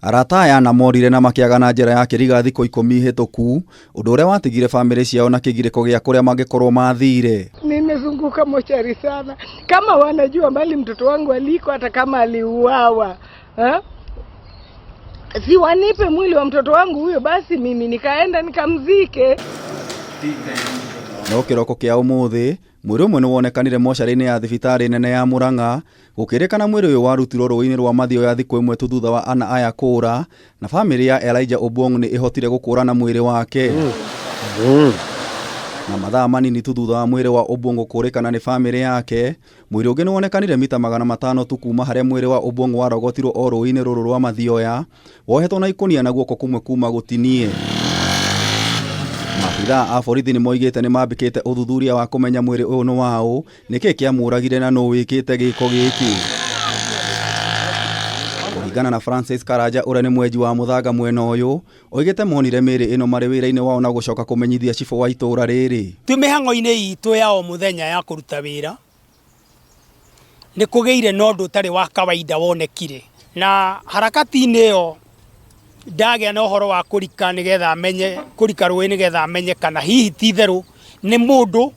Arata aya ana morire na makĩaga na njĩra ya kĩriga thikũ ikũmi hĩtũku, ũndũ ũrĩa watigire bamĩrĩ ciao na kĩgirĩko gĩa kũrĩa mangĩkorwo mathire. Nimezunguka mochari sana, kama wanajua mbali mtoto wangu aliko, hata kama aliuawa ha? Si wanipe mwili wa mtoto wangu huyo, basi mimi nikaenda nikamzike. No kĩroko kĩa ũmũthĩ, mwĩrĩ ũmwe nĩ wonekanire mocarĩ-inĩ ya thibitarĩ nene ya Murang'a, gũkĩrĩkana mwĩrĩ ũyũ warutirwo rũĩ-inĩ rwa Mathioya thikũ ĩmwe tu thutha wa ana aya kũũra, na bamĩrĩ ya Elijah Obwong nĩ ĩhotire gũkũrana mwĩrĩ wake. Na mathaa manini tu thutha wa mwĩrĩ wa Obwong gũkũrĩkana nĩ bamĩrĩ yake, mwĩrĩ ũngĩ nĩ wonekanire mita 500 tu kuma harĩa mwĩrĩ wa Obwong warogotirwo o rũĩ-inĩ rũrũ rwa Mathioya, wohetwo na ikũnia na guoko kũmwe kuma gũtinie. Maabithaa a borithi nĩ moigĩte nĩ mambĩkĩte ũthuthuria wa kũmenya mwĩrĩ ũyũ nĩ waũ, nĩkĩ kĩamũragire na nũ wĩkĩte gĩko gĩkĩ. Kũringana na Francis Karanja ũrĩa nĩ mwenji wa mũthanga mwena ũyũ, oigĩte monire mĩĩrĩ ĩno marĩ wĩra-inĩ wao na gũcoka kũmenyithia cibũ wa itũũra rĩrĩ. Twĩ mĩhang'o-inĩ itũ ya o mũthenya ya kũruta wĩra, nĩ kũgĩire na ũndũ ũtarĩ wa kawaida wonekire. Na harakati-inĩ ĩyo ndagĩa na ũhoro wa kũrika nĩgetha menye, kũrika rũĩ nĩgetha menye kana hihi ti itherũ nĩ mũndũ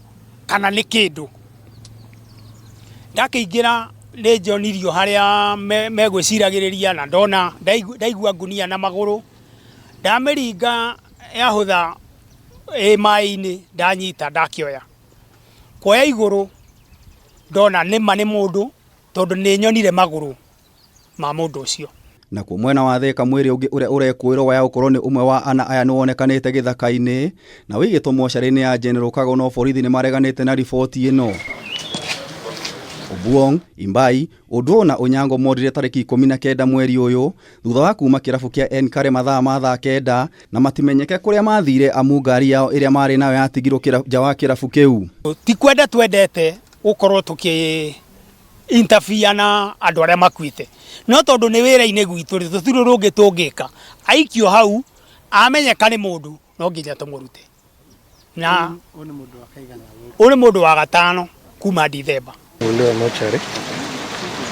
kana nĩ kĩndũ. Ndakĩingĩra nĩ njonirio harĩa megwĩciragĩrĩria na ndona, ndaigua ngunia na magũrũ, ndamĩringa yahũtha ĩ maĩ-inĩ ndanyita ndakĩoya. Kuoya igũrũ ndona nĩma nĩ mũndũ tondũ nĩ nyonire magũrũ ma mũndũ ũcio. Nakuo mwena wa Thika mwĩrĩ ũngĩ ũrĩa ũrekũĩrwo waya gũkorwo nĩ ũmwe wa ana aya nĩ wonekanĩte gĩthaka-inĩ na wĩigĩtwo mocarĩ-inĩ ya General Kago, no borithi nĩ mareganĩte na riboti ĩno. Obuong, Imbai, Ũndũ na Onyango morire tarĩki 19 mweri ũyũ thutha wa kuma kĩrabu kĩa Enkare mathaa ma thaa 9 na matimenyeke kũrĩa mathire amu ngari yao ĩrĩa marĩ nayo yatigirwo nja wa kĩrabu kĩu. Ti kwenda twendete gũkorwo tũkĩ interfere na andũ arĩa makuĩte, no tondũ nĩ wĩra-inĩ gwitũ rĩ, tũtirĩ ũndũ ũngĩ tũngĩka. Aikio hau amenyeka nĩ mũndũ no nginya tũmũrute. Na ũyũ nĩ mũndũ wa gatano kuma Dithemba.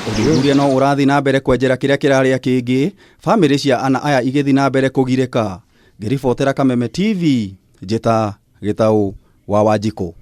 Ũthuthuria no ũrathiĩ na mbere kwenjera kĩrĩa kĩrarĩa kĩngĩ, bamĩrĩ cia ana aya igĩthiĩ na mbere kũgirĩka. Ngĩribotera Kameme TV, njĩta Gĩtaũ wa Wanjikũ.